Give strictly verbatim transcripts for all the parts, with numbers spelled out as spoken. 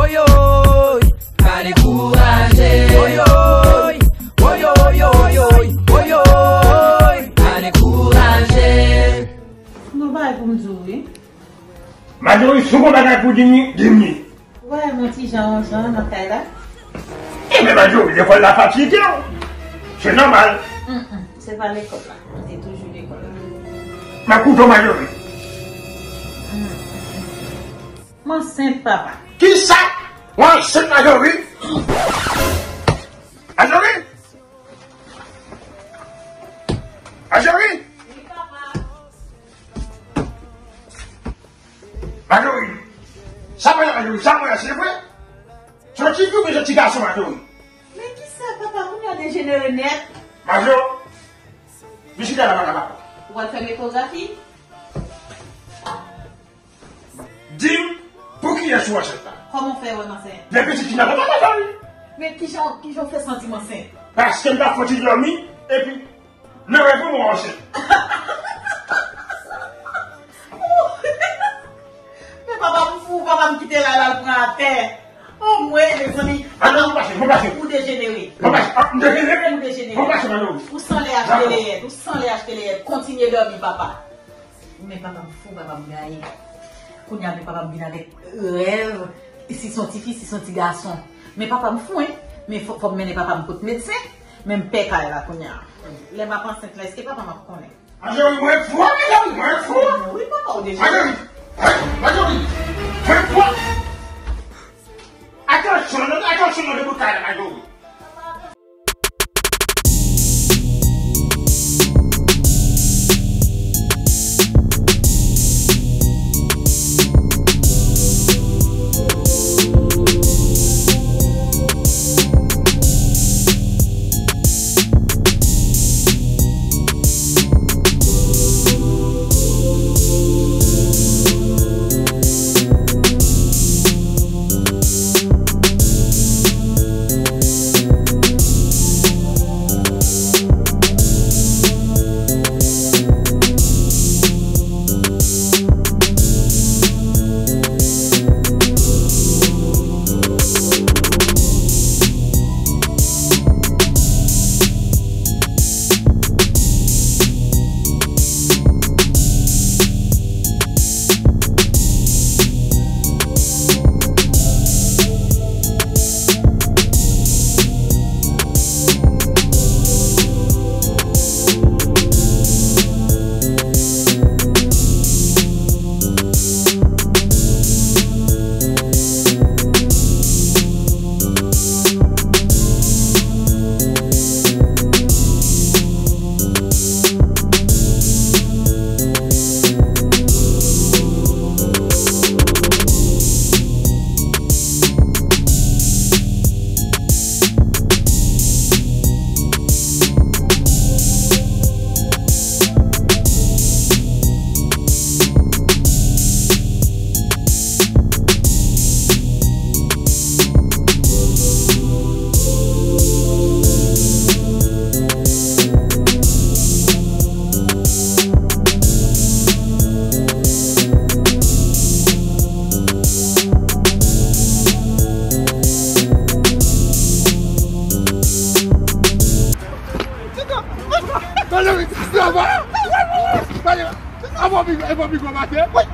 Oyoy, pa dekouraje. Oyoy, oyoy, oyoy, oyoy, oyoy, pa dekouraje. Gon bagay pou m di w, wi. Majori, si w gon bagay pou di m, di m li. Ou pa wè m yon ti jan, yon jan nan kay la? Ebyen, Majori, lekòl la fatige w. Se nòmal. Mm, mm, se pa lekòl la. M te toujou lekòl la. M ap koute w, Majori. Mm, mm, mm. M ansent, papa. Kisa? Ou ansent, Majori? Majori? Majori? Wi, papa. Majori, sa mwen, Majori, sa mwen, se vre? Se yon ti fi oubyen se yon ti gason, Majori? Men kisa, papa, kounye a dejenere nèt. Majò, vin chita la, papa. Ou pral fè m ekografi? Di m, pou kiyès ou ansent la? Kòman w fè wè m ansent? Depi pitit fi nan tete w, Majori. Men kijan, kijan w fè santi m ansent? Paske m t ap fè yon ti dòmi, epi nan rèv mwen, mwen ansent. Men papa m fou, papa m kite la, l al pran atè. Anmwey, mezanmi. Ann, ann pase, ann pase. Ou dejenere. Ann pase. Ah, m dejenere? Ou dejenere. Ann pase, Majori. Ou san lè achte leyèt, ou san lè achte leyèt. Kontinye dòmi, papa. Men papa m fou, papa m gaye. Kounye a, men papa m vin avèk rèv. Si se yon ti fi, si se yon ti gason. Men papa m fou, wi. Men fò, fò m mennen papa m kot medsen. Men m pè kay la kounye a. Lè m ap ansent la, èske papa m ap konnen? Majori, mwen fou, mezanmi, mwen fou. Wi, papa, ou deja. Majori, Majori, mwen fou. Atansyon, non, atansyon, non, de bout kay la, Majori.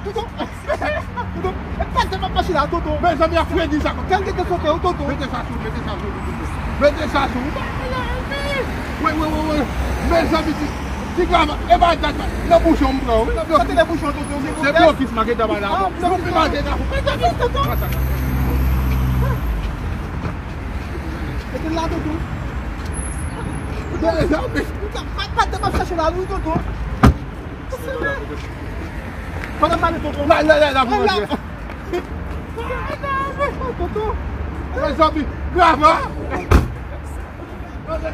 Tonton, Tonton, Tonton, Tonton, Tonton, Tonton, Tonton, Tonton, Tonton, Tonton, Tonton, Mezanmi, ap fredi sa. Kèl te sote ou, tonton? Mete sa sou, mete sa sou, tonton. Mete sa sou. Wi, wi, wi, wi. Mezanmi, ti, ti Grava, e pa dat, nan bouchon m pran, wi. Kote nan bouchon, tonton? Se blokis, ma gentan ba la. Ah, blokis. Mezanmi, tonton. Mete l la, tonton. Tonton, mezanmi. Pa, pa, pa, pa chache la, wi, tonton. Pandan m pale, tonton. La, la, la, la, pou mwen. Tonton. Mezanmi, Grava. Gade,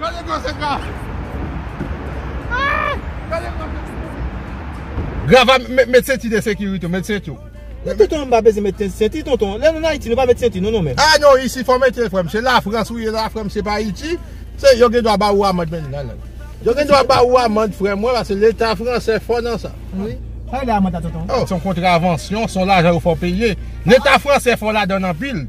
gade konsèka. Gade konsèka. Grava, met, met senti de sekirite, met senti. Men tonton, m pa bezwen met senti, tonton. Lè nou nan Ayiti, nou pa met senti, non, non, men. Ah, non, isi, fò mete, frè m. Se Lafrans ou ye, Lafrans, se pa Ayiti. Se, yo gen dwa ba ou amand, men, nan, nan. Yo gen dwa ba ou amand, frè mwen, paske Leta fransè fò nan sa. Wi. Sa yo le amand la, tonton? Oh, se yon kontravansyon, se yon lajan yo fè w peye. Leta fransè fè w ladann anpil.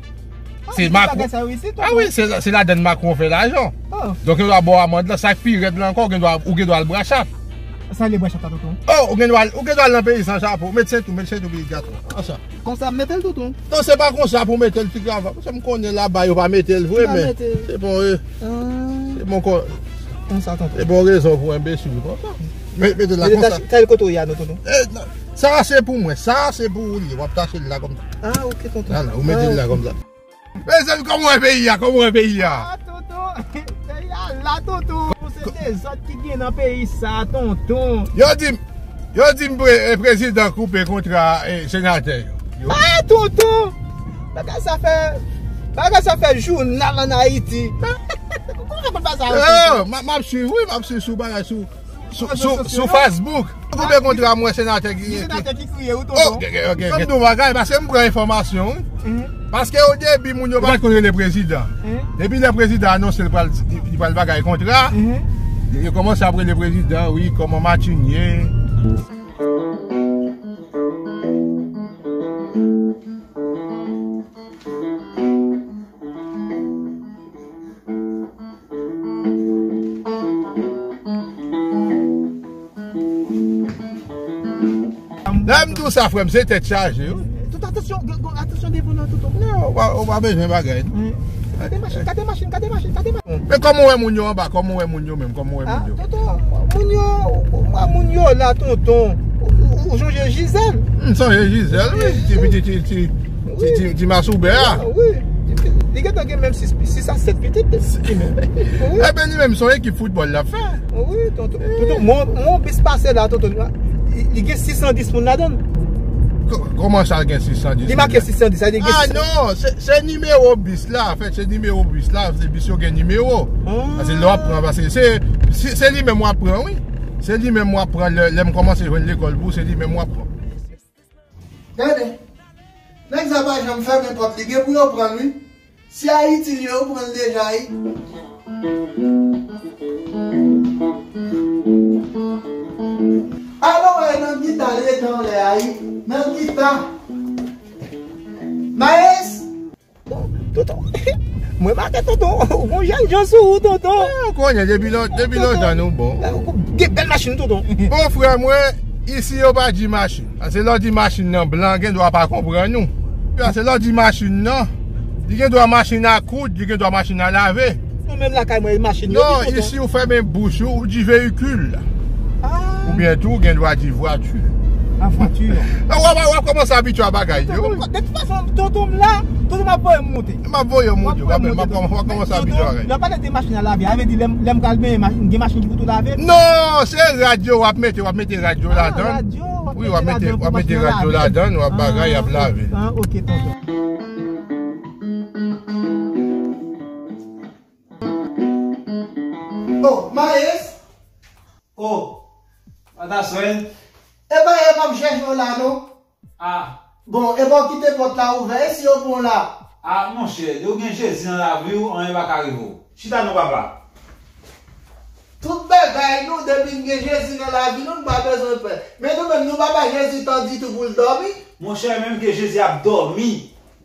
Ah, se Macron. Bagay sa yo isit, tonton? Ah wi, se, se ladann Macron fè lajan. Oh. Donk, yo dwa ba w amand la, sa k pi rèd la ankò, ou gen dwa, ou gen dwa al bra chat. Sa le bra chat la, tonton? Oh, ou gen dwa, ou gen dwa al nan peyi san chapo. Met sentè w, met sentè w, pitit gason. Konsa. Konsa, mete l, tonton. Non, se pa konsa pou mete l, ti krava. Paske m konnen laba yo pa mete l vre, men se bon, eh, se bon, konsa, tonton. Se bon rezon pou enbesil konsa. Mete l la konsa. Sa l kote w ye a, non, tonton? Eh, non. Sa se pou mwen, sa se pou ou li. W ap tache l la konsa. Ah, ok, tonton. Ala, ou mete l la konsa. Mezanmi, kòman w wè peyi a? Kòman w wè peyi a? Ah, tonton, peyi a la, tonton. Se dezòd ki gen nan peyi sa, tonton. Yo di m, yo di m pre-, eh, prezidan koupe kontra, eh, senatè yo. Yo. Ah, tonton! Bagay sa fè, bagay sa fè jounal ann Ayiti. Kòman sa konn pase a, tonton? Yo, m ap, m ap swiv, wi, m ap swiv sou bagay sou Sou, sou, sou Facebook. Koupe kontra, mwen senatè ki, senatè ki kriye, wi, tonton. Ok, ok, ok. Fò m di w bagay, paske m pran enfòmasyon, wi. Paske o debi, moun yo pa t konn rele prezidan. Depi lè prezidan anonse l pral, li pral bagay kontra, yo kòmanse ap rele prezidan, wi, kòman Martine ye. Lè m di w sa, frè m, se tèt chaje, wi. Tout atansyon, g-, g-, atansyon devan nan, tonton. Non, ou pa, ou pa bezwen bagay, non. Gade machin, gade machin, gade machin, gade machin. Men kòman w wè moun yo anba, kòman w wè moun yo menm, kòman w wè moun yo? Ah, tonton, moun yo, ou wè moun yo la, tonton. Ou, ou, ou sonje Gisèle? M sonje Gisèle, wi. Ti, ti, ti, ti, ti, ti, ti masoubè a. Wi. Li gentan gen menm sis, sis a sèt pitit, li menm. Wi. Ebyen, li menm, se yon ekip foutbòl l ap fè. Wi, tonton. Tonton, mwen, mwen bis pase la, tonton. Li, li gen sis san dis moun ladan l. Kò-, kòman sa gen sis san dis moun? Li make sis san dis, sa vle di gen... Ah, non, se, se nimewo bis la, anfèt, se nimewo bis la, se bis yo gen nimewo. Ah. Paske lè w ap pran, paske se, se, se li menm w ap pran, wi. Se li menm w ap pran lè, lè m kòmanse jwenn lekòl pou, se li menm w ap pran. Gade, nèg sa pa janm fèmen pòt li, gen pou yo pran l, wi. Si Ayiti l ye, yo pran l deja, wi. Alo, wè, nan gita, l rete anlè a, wi. Nan gita. Maes! Bon, tonton, mwen pa gen tonton, ou gon jèn jan sou ou, tonton. Ah, ou konnen, depi lon-, depi lontan nou bon. Gen bèl machin, tonton. Bon, frè mwen, isi yo pa di machin. Paske lè w di machin nan blan, gen dwa pa konprann ou. Paske lè w di machin nan, li gen dwa machin a koud, li gen dwa machin a lave. Non, menm lakay mwen, machin yo ki tonton. Non, isi ou fèmen bouch ou, ou di veyikil. Ah. Oubyen tou, ou gen dwa di vwati. Ah, vwati. W ap, w ap kòmanse abitye a bagay yo. De tout fason, tonton m la, tonton m ap voye m monte. M ap voye w monte, w ap, w ap kòmanse abitye a bagay. Lè w pale de machin a lave, sa vle di lè m, lè m pral benyen, machin, gen machin ki pou tou lave? Non, se rad yo w ap mete, w ap mete rad yo ladan. Ah, rad yo, w ap mete rad yo, w ap mete rad yo ladan, w ap bagay, y ap lave. Ah, ok, tonton. Oh, Maes! Oh, Mataswèl! E pa e m ap chèche w la, non? Ah. Bon, e pa w kite pòt la ouvè, e si yo pran w la? Ah, monchè, lè w gen Jezi nan lavi w, anyen pa ka rive w. Chita non, papa. Tout bagay nou, depi n gen Jezi nan lavi nou, n pa bezwen pè. Men nou menm, nou pa bay Jezi tan ditou pou l dòmi. Monchè, menm ke Jezi ap dòmi,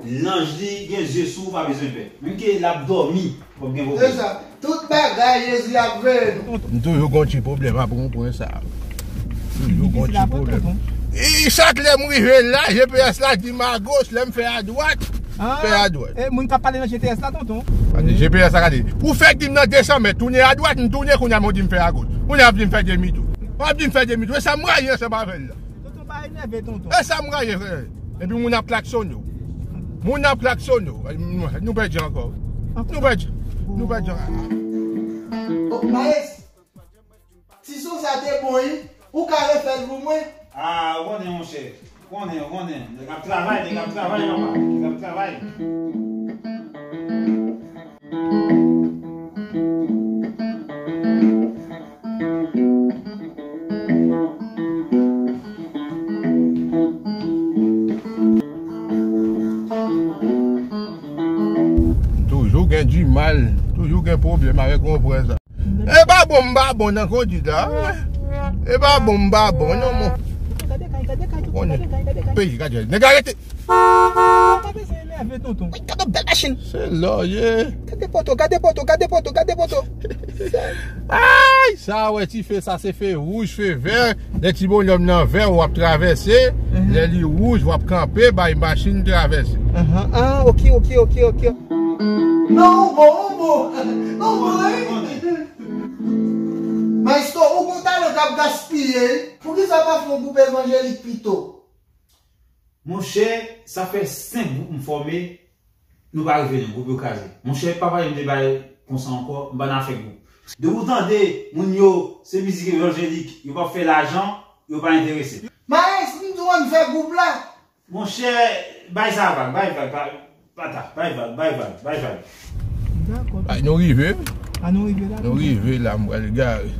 lanj li gen zye sou ou, pa bezwen pè. Menm ke l ap dòmi, w ap gen pwoblèm. Se sa. Tout bagay, Jezi ap veye nou. M toujou gon ti pwoblèm ap konprann sa. Toujou gon ti pwoblèm. E chak lè m rive la, G P S la di m agoch, lè m fè adwat, fè adwat. E moun k ap pale nan G P S la, tonton? Gade, G P S la, gade. Ou fèk di m nan de san mèt, tounen adwat, m tounen kounye a, men w di m fè agoch. Kounye a w ap di m fè demi tou. W ap di m fè demi tou. E sa m rayi ansanm avè l la. Tonton, pa enève, tonton. E sa m rayi, frè. Epi moun ap klaksonnen w. Moun ap klaksonnen w. Nou pèdi ankò. Nou pèdi. Nou pèdi ankò. Oh, Maes, ti son sa te bon, wi. Ou ka refè l pou mwen? Ah, ou konnen, monchè. Ou konnen, ou konnen. Nèg ap travay, nèg ap travay, papa. Nèg ap travay. M toujou gen dimal, toujou gen pwoblèm avèk yon frè sa. E pa bon, m pa bon nan kondwit la. E pa bon, m pa bon, non, mon. Konnen. Peyi, gade, nèg arete. Pa bezwen enève, tonton. Wi, gade bèl machin. Se lòye. Gade poto, gade poto, gade poto, gade poto. Ay, sa wè ti fe, sa se fe wouj, fe vè. Lè ti bonnonm nan vè, w ap travèse. Lè li wouj, w ap kanpe, bay machin travèse. Ah, ok, ok, ok, ok. Non, ou bon, ou bon. Non, ou bon, wi. Maestro, ou gon talan k ap gaspiye, wi. Poukisa pa fè yon gwoup evanjelik pito? Monchè, sa fè senk gwoup m fòme, nou pa rive non, gwoup yo kraze. Monchè, pa pale m de bagay konsa ankò, m pa nan afè gwoup. Depi w tande moun yo, se mizik evanjelik, yo p ap fè lajan, yo pa enterese. Maes, m di w ann fè gwoup la. Monchè, bay sa vag, bay vag, pa, pa ta, bay vag, bay vag, bay vag. Dakò. Ay, nou rive. A, nou rive la. Nou rive la, m pral gare.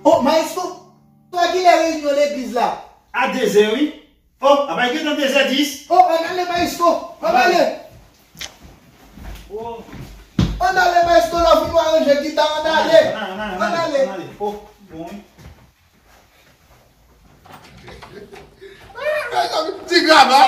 Oh, maestro, a kilè reyinyon legliz la? A dezè, wi. Oh, a bay gentan dezè dis. Oh, ann ale, maestro. Ann ale. Oh. Ann ale, maestro, lè w fin w aranje gita, ann ale. Ann ale, ann ale, ann ale. Oh, bon, wi. Ti graba.